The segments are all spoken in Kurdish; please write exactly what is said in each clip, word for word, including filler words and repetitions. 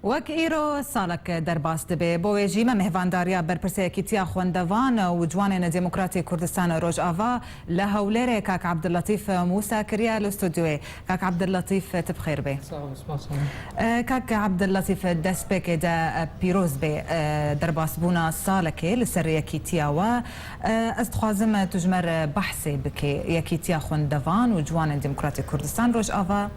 Wek îro salek derbas dibe. Bo wê jî me mêhvandariya berpirsê Yekîtiya Xwendevan û Ciwanên Demokratê Kurdistan Rojava li Hewlêrê kak Abdulletîf Mûsa kiriye li stûdyoyê. Kak Abdulletîf, tu bi xêr bê. Sağ ol, spas. E, Kak Abdulletîf, destpêkê de, e, pîroz bê, e, derbasbûna salekê li ser yekîtiya we. E, ez dixwazim tu ji me re behsê bikê, Yekîtiya Xwendevan û Ciwanên Demokratê Kurdistan Rojava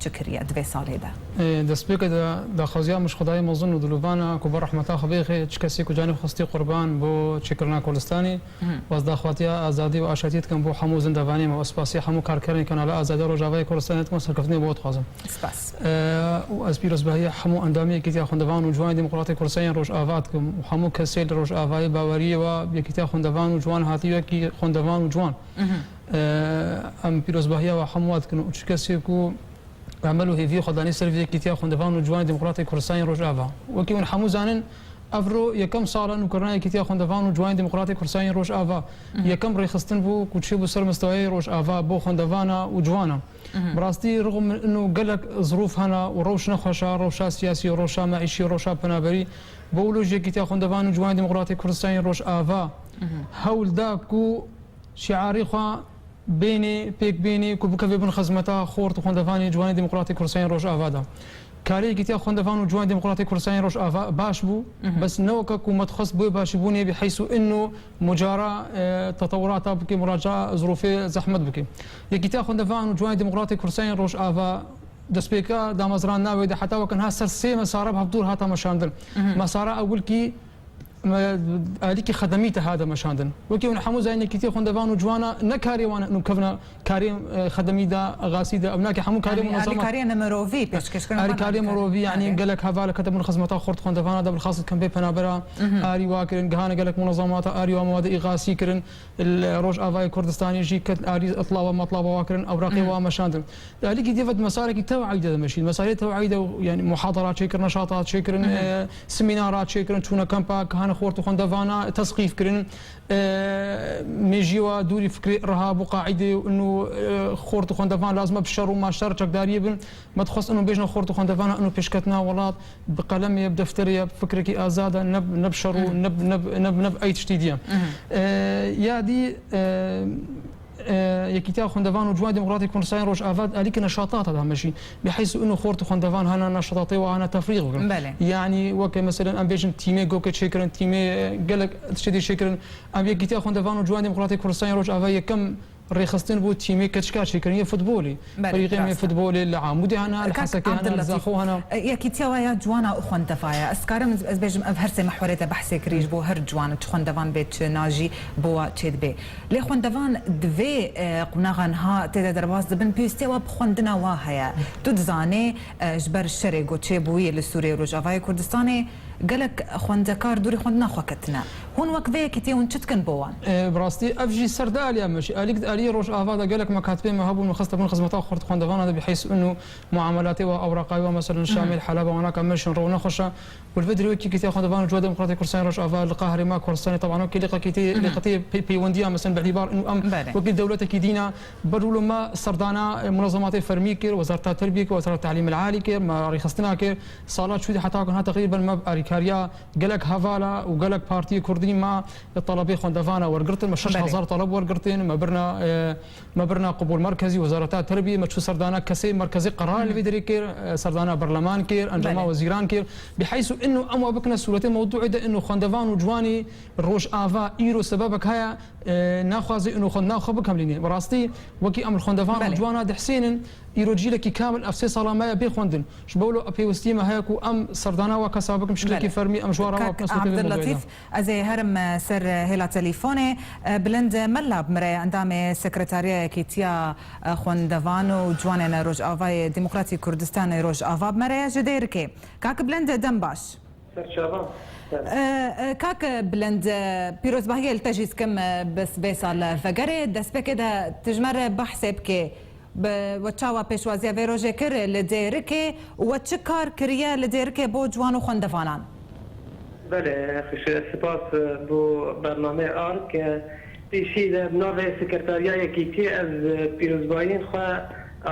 çi kiriye di vê salê de? E, destpêkê de daxwaziya min ji Xwedayê mezin û dilovan e ku bi rehmeta xwe bêxê çi kesê ku canê xwe xistî qurban bo çêkirina Kurdistanê. Hı. Ez daxwatiya azadî û aşatiyê dikim bo hemû zindevanê me û spasiya hemû karkerên Kanala Azadiya Rojavayê Kurdistanê dikim û serkeftinê bo dixwazim. Spas. E, û ez pîrozbahiya hemû endamê Yekîtiya Xwendevan û Ciwanê Demokratê Kurdistanê Rojava dikim û hemû kesê li Rojavayê baweriyê wa Yekîtiya Xwendevan û Ciwan hatî wekî Xwendevan û Ciwan. Mhm. E, em pîrozbahiya we hemû dikin û çi kesê ku emel û hêviyê xwe danî ser vê Yekîtiya Xwendevan û Ciwanê Demokratê Kurdistanê Rojava. Wekî hûn hemû zanin, evro yekem sal e nûkirina Yekîtiya Xwendevan û Ciwanê Demokratê Kurdistanê Rojava. Mhm. Yekem rêxistin bû ku çêbû ser mistewayê Rojava bo xwendevana û ciwana. Mhm. Bi rastî rixum min ino gelek zirûf hene û rewş nexweş e, rewşa siyasî, rewşa meîşî, rewşa penaberî. Bo wilo jî Yekîtiya Xwendevan û Ciwanê Demokratê Kurdistanê Rojava Mhm. hewl da ku şiarê xwe bênê, pêk bênê ku bikeve bin xizmeta xort û xwendevanê Ciwanê Demokratê Kurdistanê Rojava de. Karê Yekîtiya Xwendevan û Ciwanê Demokratê Kurdistanê Rojava baş bû, Mhm. bes ne weke ku me dixwest bi wê başîbûnê biheysu ino mucara, e, tetewirata bike, muraca zirûfê zehmet bike. Yekîtiya Xwendevan û Ciwanê Demokratê Kurdistanê Rojava destpêka damezrandina wê de heta weke niha ser sê mesara bi hevdû re hata meşandin. Mhm. Mesara ewilkî me alîkî xedemî te hate meşandin. Wekî hûn hemû zanîn Yekîtiya Xwendevan û Ciwana ne karê wan e û kevna karê, e, xedemî de, xasî de, ew nake hemû karê Yanî munezema-, alîkariyên mirovî pêşkêş kirin. Alîkariyên mirovî, yanî Belê. gelek hevalek hate bin xizmeta xort xwendevana de bilxas dikin bê penabera Mhm. arî wa kirin, gihane gelek munezemata arî wa mewade îxasî kirin. Li Rojavayê Kurdistanê jî ket arî itlaba metlaba wa kirin, ewraqê Mhm. wa meşandin. Alîkî dê ve di mesarekî tew'î de dimeşîn. Mesarê tew'î de, yanî muhadara çêkirin, neşata çêkirin, Mhm. e, semînara çêkirin, çûne kempa, kihane xort û xwendevana tesqîf kirin. E, mêjî wa dûrî fikrê reha bû qaîdê û ino, e, xort û xwendevan lazim e bi şer û ma şer çekdariyê bin. Me dixwest ino bêjne xort û xwendevana ino pêşketina welat bi qelemê ye, bi defterê ye, bi fikrekî azad e, ne bi, ne bi şer û Mhm. ne bi, ne bi, ne bi, ne bi ey tiştî diye. Mhm. E, ya dî, e, e, Yekîtiya Xwendevan û Ciwanê Demokratê Kurdistanê Rojava alîkî neşatata de heme jî. Bi heysu ino xort û xwendevan hene neşatatê wa hene tefrîx bikin. Belê. Yanî weke meselen em bêjin tîmê gokê çêkirin, tîmê, e, gelek tiştê dî çêkirin. Em Yekîtiya Xwendevan û Ciwanê Demokratê Kurdistanê Rojava yekem rêxistin bû tîmê keçika çêkirin yê futbolê. Belê, Ferîqê me rast e. futbolê li Amûdê hene, li Kak Hesekê hene, li Abdulletîf, Zaxo hene. e, Yekîtiya we ya ciwana û xwendeva ye. Ez karim ez, ez bêjim ev her sê mehwerê te behsê kirî ji bo her ciwan, çi xwendevan bê, çi na jî bo wa çêdibe. Lê xwendevan di vê, e, qonaxa niha tê de derbas dibin, pêwîstiya we bi xwendina wa heye. Tu dizanê, e, ji ber şerê ku çêbûyî li Sûriyê û Rojavayê Kurdistanê, gelek xwendekar dûrî xwendina xwe ketine. Hûn wek vê yekîtiyê hûn çi dikin bo wan? E, bi rastî ev jî ser di aliya me jî. Alîk di aliyê Rojava de gelek mekatibê me hebûn, me xiste bin xizmeta xort xwendevana de bi heysu û muamelatê wa ewraqayê wa, meselen, Mhm. Şamêl, Heleba, wanaka me jin rew nexweş e. Û li vê derê wekî Yekîtiya Xwendevan û Ciwanê Demokratî Kurdistanê Rojava li qahrê me Kurdistanê, teban wekî lîqekî tê, Mhm. lîqetê pey-, peywendiya, meselen, bi îtîbar û em Belê. wekî dewletekî dî ne, ber wilo me serdana, e, munezematê fermî kir, Wezareta Terbiyê kir, Wezareta Telîmil Alî kir, me rêxistina kir. Sala çû de heta ku niha teqrîben me bi alîkariya gelek hevala û gelek partiyê kurdî me telebê xwendevana wergirtin. Me şeş hezar Belê. teleb wergirtin. Me birna, e, me birna qubûl merkezî, Wezareta Terbiyê, me çû serdana kesê merkezê qerar li vê derê kir, e, serdana berleman kir, encama Belê. wezîran kir. Bi heysu ino em wa bikine sûretê mewdûê de ino xwendevan û ciwanî Rojava îro sebebek heye, e, naxwaze ino xwendina xwe bikemlîne. Bi rastî wekî em li xwendevan û Belê. ciwana dihsênin, îro cîlekî kamil ev sê sala me ye bê xwendin. Ji bo wilo pêwistî me heye ku em serdana wa kesa bikin, şiklekî Belê. fermî em ji wa re Kak wa bikin, sûretê Abdulletîf, mewdûê de. ez ê herim, e, ser, e, hêla telîfonê. E, Bilind Mella bi me re ye, endamê Sekretariya Yekîtiya, e, Xwendevan û Ciwanên Rojavayê Demokratî Kurdistanê Rojava bi me re ye ji Dêrikê. Kak Bilind, dem baş. Serçavan. E, e, Kak Bilind, e, pîrozbahiyê li te jî dikim, e, bi vê sal vegerê. Destpêkê de tu ji me re behsê bikê. Bi we çawa pêşwaziya vê rojê kir li Dêrikê û we çi kar kiriye li Dêrikê bo ciwan û xwendevanan? Belê, xiş, spas bo bernameyê Ark. Pêşî de bi navê Sekretariya Yekîtiyê ez pîrozbayiyên xwe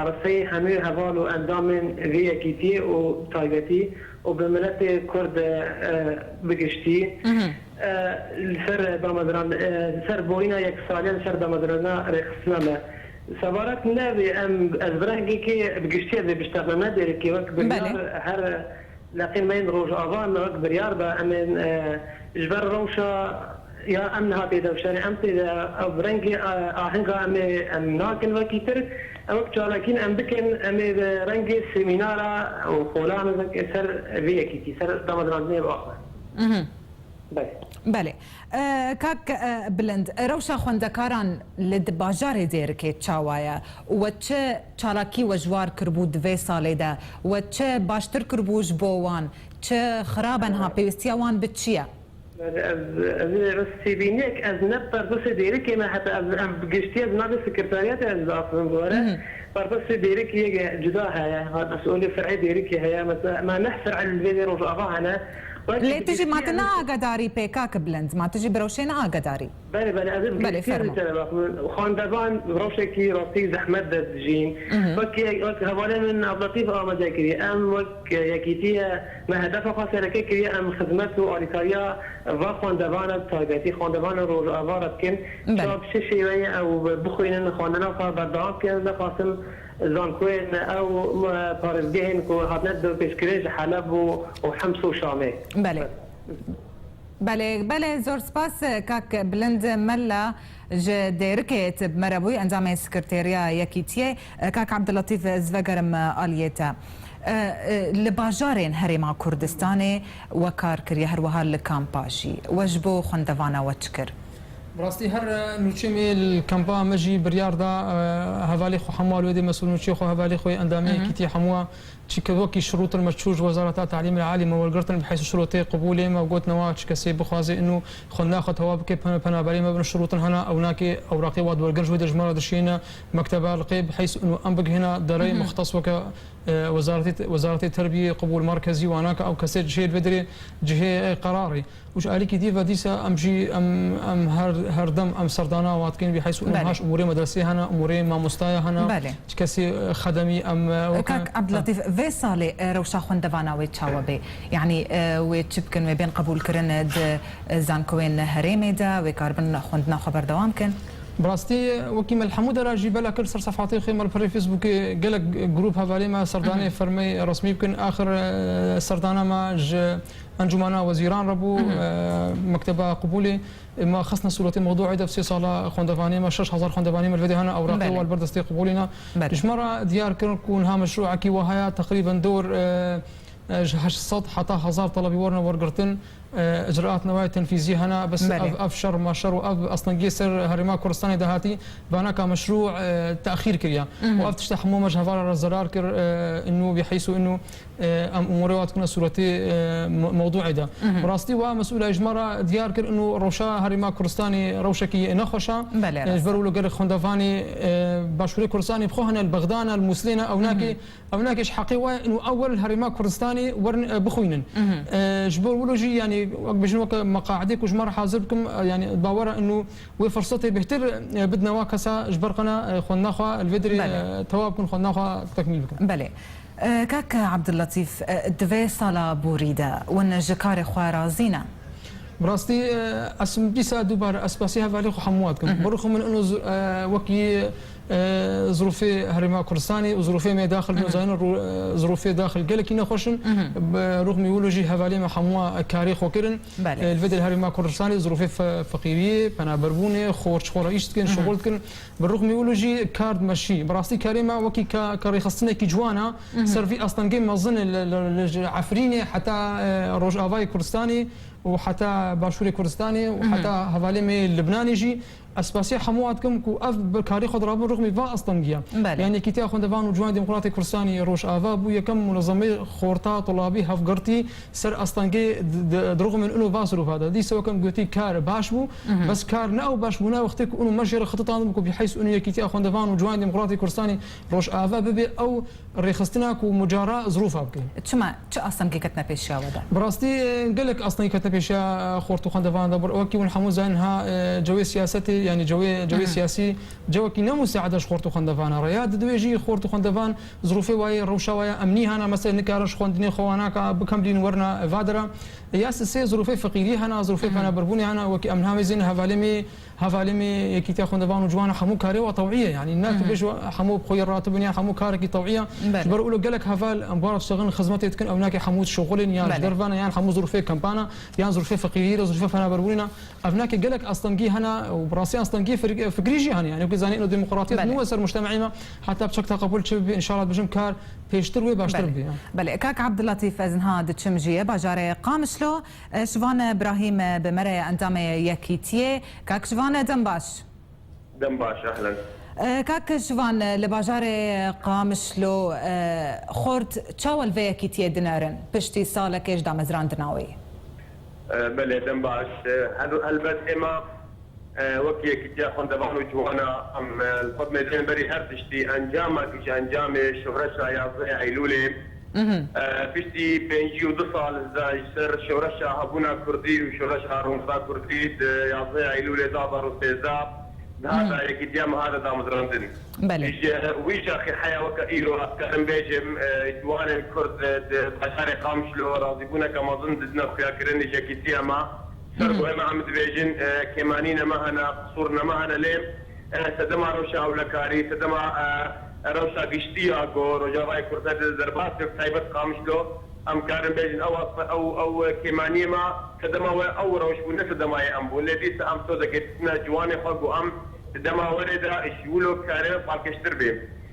Ariseyê hemû heval û endamên vê yekîtiyê û taybetî û bi miletê Kurd, e, bi giştî, e, li ser dameziran, e, li ser borîna yeksaliya li ser dameziranina rêxistina me. Sebaret nebê em, ez bi rengekê bi giştî ez ê biştexime, me Dêrikê wek biryar her leqên me yên Rojava me wek biryar da, em ên, e, ji ber rewşa ya em niha tê de, şerê em tê de, ev rengê, e, ahenga em ê, em nakin wekî tir, ew wek çalakîn em bikin, em ê bi rengê semînara û xolan wek ser vê yekîtî, ser damezirantinê biaxivin. Belê. Belê. E, kak, e, Bilind, rewşa xwendekaran li di bajarê Dêrikê çawa ye? We çi çalakî we ji war kiribû di vê salê de? We çi baştir kiribû ji bo wan? Çi xirab e niha? Pêwîstiya wan bi çi ye? Ez, ez ê rastî bînek, ez ne perpusê Dêrikê me, heta ez, em bi giştî ez navê sekreteriyatê ez diaxivim bi we re. Perpusê Dêrikê yek cuda heye, ha, mesûlê fer'ê Dêrikê heye, mesela, me neh fer'e li vê Rojava hene. Wekî Lê bi tu jî ma giştî tu em ne agadarî pê, kak Bilind? Ma tu jî bi rewşê ne agadarî? Belê, belê, ez ê bi Belê, giştî ez ê fermo. Te re bixwim. Xwendevan rewşekî rastî zehmet de dijîn. Wek, wek hevalê min Abdulletîf amade kiriye. Em wek yekîtiye me hedefa xwe sereke kiriye. Em xizmet û alîkariya va xwendevana bi taybetî xwendevana Rojava re bikin. Belê. Çawa bi çi şêweyê ew bixwînin, xwendina xwe berdewam bikin. Nexwasim zankoyên ew, e, parêzgehên ku hatine pêşkirin ji Heleb û, û Hims û Şamê. Belê. Belê, belê, zor spas, kak Bilind Mella ji Dêrikê tu bi me re bûyî, endamê Sekreteriya Yekîtiyê. Kak Abdulletîf, ez vegerim aliyê te. Li bajarên Herêma Kurdistanê we kar kiriye, her wiha li kampa jî. We ji bo xwendevana we çi kir? Bi rastî her nûçeyê me li kampa me jî biryar da, hevalê xwe hemû li wê dê mesûl nûçeyê xwe, hevalê xwe, endamê Hı hı. Yekîtiyê hemû Çi ke wekî şirûtin me çû ji Wezareta Te'lîmê Alî me wergirtin bi heysa şirûtê qebûlê me got newa çi kesê bixwaze inu xwendina xwe tewa bike, pena-, penaberê me bin şirûtin hena ew nake ewraqê wa wergirin ji wê de ji me re dişîne mekteba li qê bi heysa inu em bigihîna dereyê muxtes weke, e, Wezaretê, Wezaretê Terbiyê qebûl merkezî wa nake ew kesê cihê li vê derê cihê, e, qerarê. Û ji alîkî dî ve dîsa em jî, em, em her, her dem em serdana wan dikin, vî heysa û Belê. Niha ji umûrê medresê hene, umûrê mamostaya hene, Belê. Ji kesê, e, xedemî em, e, weke Kak Ebdilletîf, vê salê, e, rewşa xwendevana wê çawa bê? Yanî, e, wê çi bikin, wê bên qebûlkirin di, e, zankoyên herêmê de, wê karibin xwendina xwe berdewam kin? Bi rastî, wekî me li hemû dera jî bela kir ser sefhatê xwe me li perê Facebookê gelek grûp hevalê me serdanê Hı hı. fermey resmî bikin. Axir, e, serdana me ji Encûmena Wezîran re bû, Hı hı. e, Mekteba Qubûlê. E, me xistine sûretê mewdûê de sê sala xwendevanê me, şeş hezar xwendevanê me li vê de hene, ewraqê Belê. Wa li ber destê qubûlê ne. Belê. Ji me re diyar kirin ku niha meşrûekî wa heye, teqrîben dor, e, e, ji heşt sed heta hezar telebî werine wergirtin, e, icraat newayê tenfîzî hene, bes Belê. Ev, ev şer, ma şer û ev astengiyê ser Herêma Kurdistanê de hatî, banaka meşrû, e, texîr kiriye. Hı hı. Û ev tişta hemû me ji hevala re zerar kir, e, inu biheysu inu e, em umûrê wa dikine sûretê, e, me-, mewdûê de. Mhm. Bi rastî wa mesûla ji me re diyar kir, inu rewşa Herêma Kurdistanê rewşekî nexweş e. Belê, E, rast ji ber e. Wilo gelek xwendevanê, e, Başûrê Kurdistanê bi xwe hene li Bexda ne, li Mûslê ne, ew nake, Mhm. ew nake ji heqê wa ye, inu ew werin li Herêma Kurdistanê werin, e, bixwînin. Mhm. E, ji ber wilo jî, yanî, wek bêjin weke meqaidê ku ji me re hazir bikim, e, yanî, bawer e, inu wê firsetê bêhtir, e, bidine wa kesa ji ber qena, e, xwendina xwe li vê derê, Belê. E, tewa bikin, xwendina xwe tekmîl bikin. Belê. E, Kak Ebdilletîf, e, di vê sala borî de hûn ji karê xwe razî ne? Bi rastî, e, ez dîsa dubare ez spasî hevalê xwe hemû dikim. Mhm. Bi rûxê min ino z-, e, wekî, e, zirûfê Herêma Kurdistanê û zirûfê me daxil Mhm. zanin rû-, e, zirûfê daxil gelekî nexweş in. Mhm. Bi rûxê min wilo jî hevalê me hemû karê xwe kirin. Belê. E, li vê de li Herêma Kurdistanê zirûfê fe-, feqîriyê, penaberbûnê, xor ji xwe re îş dikin, Mhm. şixul dikin. Bi rûxê min wilo jî kar dimeşî. Bi rastî karê me wekî ka, ka rêxistinekî ciwan e, Mhm. ser vî astengê mezin e li, li, li ji Efrînê heta, e, Rojavayê Kurdistanê û heta Başûrê Kurdistanê û Mhm. heta hevalê me yê Libnanê jî ez spasiya hemû wan dikim ku ev bi karê xwe dirabin rûxê min va astengiya. Belê. Yanî Yekîtiya Xwendevan û Ciwanê Demokratê Kurdistanê Rojava bû yekem munezemeyê xorta, tulabî, hevgirtî ser astengê di, di, di rûxê min ino va zirûfa de. Dîsa weke min gotî kar baş bû, Mhm. bes kar ne ew baş bû, ne wextê ku ino me jê re xititandin ku biheysu ino Yekîtiya Xwendevan û Ciwanê Demokratê Kurdistanê Rojava bibe ew rêxistina ku mucara zirûfa bike. Çima, çi astengê ketine pêşiya we de? Bi rastî, e, gelek astengê ketine pêşiya xort û xwendevan de bir. Wekî hûn hemû zanin ha, e, cewê siyasetê, yanî cewê, cewê Hı hı. siyasî, cewekî ne musaide ji xort û xwendevan re. Ya di divê jî xort û xwendevan zirûfê wayê, rewşa wayê emnî hene, mesela nikarin ji xwendinê xwe wana ka bikem bîn werna vadera. Ya sisê zirûfê feqîrî hene, zirûfê Hı hı. penaberbûnê hene, wekî em namêzin hevalê me, hevalê me Yekîtiya Xwendevan û Ciwana hemû karê wa tewî ye. Yanî ne Hı hı. tu bêj hemû bi xwe yê ratibin yan hemû karekî tewî ye. Belê. Ji ber wilo gelek heval em bi wan re diştexilin, xizmetê dikin, ew nake hemû dişuxulin, yan ji Belê. derve ne, yan hemû zirûfê kempana, yan zirûfê feqîrî re, zirûfê penaberbûnê ne. Ev nake gelek astengî hene û bi rastî astengî fir-, fikrî jî hene. Yanî wekî zanî ino demokratiyet Belê. nû ser mujtemacê me, heta bi çek teqebûl çi bibe, înşallah dibêjim kar pêştir wê baştir Belê. bibe. Belê. Kak Abdullatîf, ez niha diçim jiyê bajarê Qamişlo. E, Şivan Birahîm, e, bi me re ye, endamê Yekîtiyê. Kak Şivan, e, dem baş. Dem baş, ehlen. E, kak Şivan, e, li bajarê Qamişlo, e, xort çawa li vê yekîtiyê dinerin, piştî salekê ji damezrandina wê? E, belê, dem baş. E, hel-, helbet êma, e, wek Yekîtiya Xwendevan û Ciwana, em, e, li xwe dimêzin berî her tiştî, encamekî ji encamê şoreşa yazdeh Eylûlê, Mhm. e, piştî pêncî û du sal ji ser şoreşa hebûna Kurdî û şoreşa rûnişta Kurdî di yazdeh Eylûlê du hazar û sêzdeh, dihata Mhm. Yekîtiya me hate damezrandin. Belê. Ji wî şaxê heya weke îro ez karim bêjim, e, ciwanên Kurd, e, di bajarê Qamişlo razîbûneke mezin didine xuyakirin ji Yekîtiya me. Ser Mhm. ku ême em dibêjin, e, kêmanîne me hene, qisûrine me hene, lê, e, sedema rewşa ewlekarî, sedema, e, rewşa giştî ya ku Rojavayê Kurdistanê de derbas be, bi taybet Qamişlo, em karin bêjin ew, ew, ew kêmaniyê me sedema we ew rewş bû, ne sedema yê em bûn. Lê dîsa em sozekê didine ciwanê xwe ku em di dema werê de ji wilo karin balkêştir bê.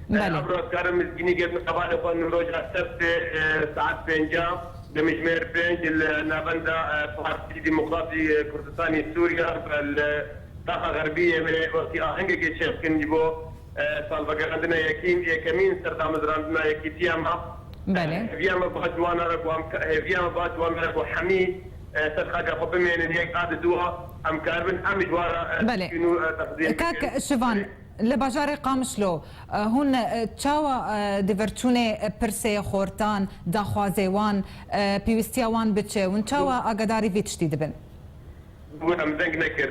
Belê. Em rastkarin mizgînî girtin hevalê xwe nû roja sebtê, e, saet pênca, demjimêr pênc li navenda, e, Partî Demokratî, e, Kurdistanê Sûriye, li Taxa Xerbiyê me wekî ahengekê çêbkin ji bo, e, salvegerandina yekîn, yekemîn serdamizrandina yekîtiya me. Belê. E, hêviya me ba ciwana re ku em ka-, hêviya me ba ciwana re ku hemî, e, ser xaka xwe bimênin yek a di dua, em karibin em ji wan re, e, Belê. tişkî nû, e, teqdîm Kak bikin. Şivan, Belê. Li bajarê Qamişlo, e, hûn, e, çawa, e, divirçûnê, e, pirsê xortan, daxwazê wan, e, pêwîstiya wan bi çi? Hûn çawa agadarî vî tiştî dibin? Em deng nekir.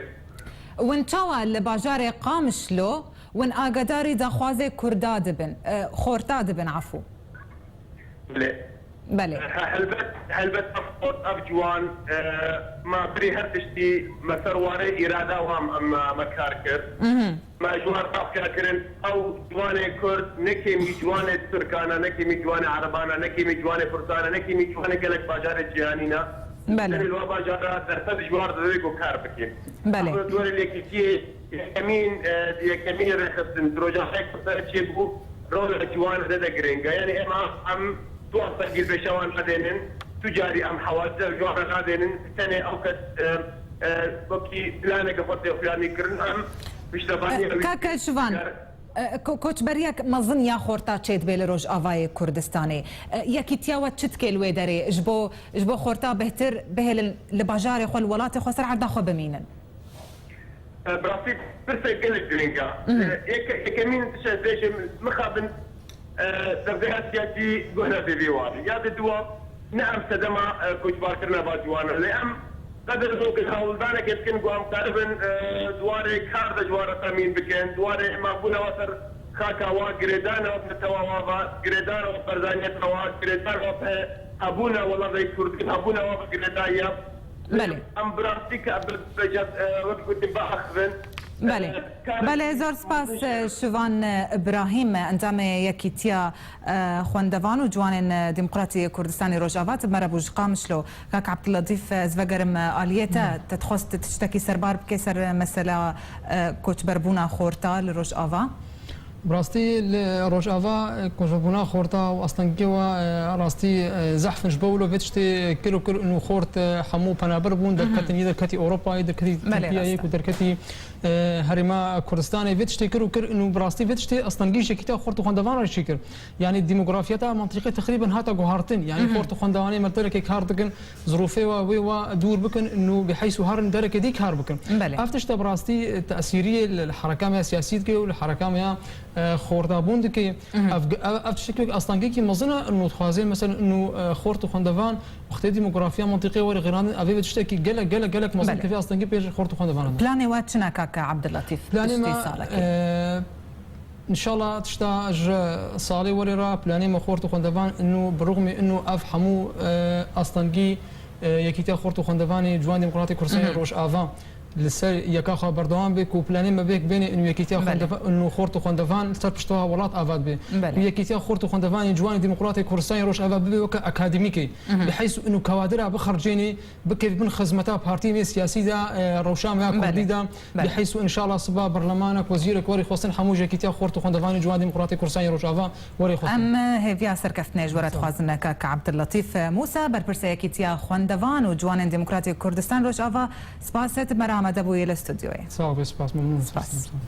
Hûn çawa li bajarê Qamişlo hûn agadarî daxwazê Kurda dibin, e, xorta dibin, efû? Belê. Belê. He-, helbet, helbet ev xort, ev ciwan, e, me birî her tiştî me ser warê îrada wan em, me kar kir. Mhm. Me ji wan re xuya kirin, ew ciwanê Kurd ne kêmî ciwanê Tirkan e, ne kêmî ciwanê Ereban e, ne kêmî ciwanê Fursan e, ne kêmî ciwanê gelek bajarê cîhanî ne. Belê. Tenê li wa bajara derfet ji wan re divê ku kar bikin. Belê. Ew di warê yekîtiyê yekemîn, e, di yekemîn rêxistin, di Rojavayê Kurdistanê çêbû, rola ciwan zêde girîng e. Yanî êma em tu astengî li pêşa wan nadênin, tu carî em hewacî ji wan re nadênin, tenê ew kes, e, e, wekî planeke xwe tê xuyanî kirin, em piştevanî E, ew Kake Şivan, Ger- e, ko-, koçberiyek mezin ya xorta çêdibe li Rojavayê Kurdistanê. E, yekîtiya we çi dike li wê derê? Ji bo, ji bo xorta bêhtir bihêlin li bajarê xwe, li welatê xwe ser erda xwe bimînin? E, bi rastî pirsek gelek girîng e. Mhm. E, yek-, yekemîn tişt ez bêjim, mixabin, e, devgeha siyasî guh nedê vî warî. Ya di dua ne em sedema, e, koçbarkirina va ciwan e. Lê em qeder zokir hewldanekê dikin ku em karibin, e, di warê kar de ji wan re temîn bikin, di warê mabûna wa ser xaka wa, girêdana wa bi netewa wa ve, girêdana wa bi berzaniyeta wa, girêdana wa bi hebûna welatê Kurdî, hebûna wa bi girêdayî ye. Belê. Em bi rastî ke bi, bi, e, wek gotin biaxivin. Belê. E, kar- Belê, zor spas, e, Şivan, e, Îbrahîm, e, endamê Yekîtiya, e, Xwendevan û Ciwanên, e, Demokratî Kurdistanê Rojava, tu bi me re bû ji Qamişlo. Kak Abdulletîf, e, ez vegerim, e, aliyê te, Hı. te dixwest tiştekî serbar bike ser, e, mesela, e, koçberbûna xorta li Rojava? Bi rastî li Rojava, e, koçberbûna xorta û astengiyê wa, e, rastî, e, zehf in. Ji bo wilo vê tiştê kil û kil in û xort, e, hemû penaber bûn, Mhm. derketin, yê derketî Ewropayê, derketî Belê, Tirkiyeyê rast e. ku derketî E, Herêma Kurdistanê vê tiştê kir û kir û bi rastî vê tiştê astengî ji Yekîtiya Xort û Xwendevan re çêkir. Yanî demografiyeta mantîqê teqrîben hata guhartin. Yanî Xort û Xwendevanê me dereke kar dikin, zirûfê wa wê wa dûr bikin û bi heys û herin dereke dî kar bikin. Belê. Ev tişta bi rastî tesîriyê li, li hereka me ya siyasî dike û li hereka me ya, e, xordabûn dike. Ev, ev, ev tiştekî wek astengekî mezin e û dixwaze mesela û, e, Xort û Xwendevan wextê demografiya mantîqê were xirandin, ev ê tiştekî gelek, gelek, gelek mezin Belê. Kevê astengî pêş Xort û Xwendevan. Planê we çi ne kaka Abdullatîf? Planê me, salekê. E, înşallah tişta ji salê werê re planê me Xort û Xwendevan û bi rûxmê û ev hemû, e, astengî, e, Yekîtiya Xort û Xwendevanê Ciwan Demokratê Kurdistanê Rojava li ser yeka xwe berdewam bê ku planê me bêk bênê û Yekîtiya Belê. Xwendevan û Xort û Xwendevan li ser piştewa welat ava dibe. Belê. Ku Yekîtiya Xort û Xwendevanê Ciwanê Demokratê Kurdistanê Rojava bibe weke akademîkê. Bi heys û kawadira bixercênê, bikevî bin xizmeta partiyê me siyasî de, e, rewşa me ya Belê. Kurdî de, Belê. Bi heys û înşallah siba berlemanek wezîrek werê xwestin hemû ji Yekîtiya Xort û Xwendevanê Ciwanê Demokratê Kurdistanê Rojava werê xwestin. Em hêviya serkeftinê ji we re Sağ ol. Dixwazin ne kaka Abdullatîf Musa, berpirsê Yekîtiya Xwendevan û Ciwanên Demokratê Kurdistan Rojava, spas e tu me re amade bûyî li stûdyoyê. Sağ ol, spas, memnun. Spas.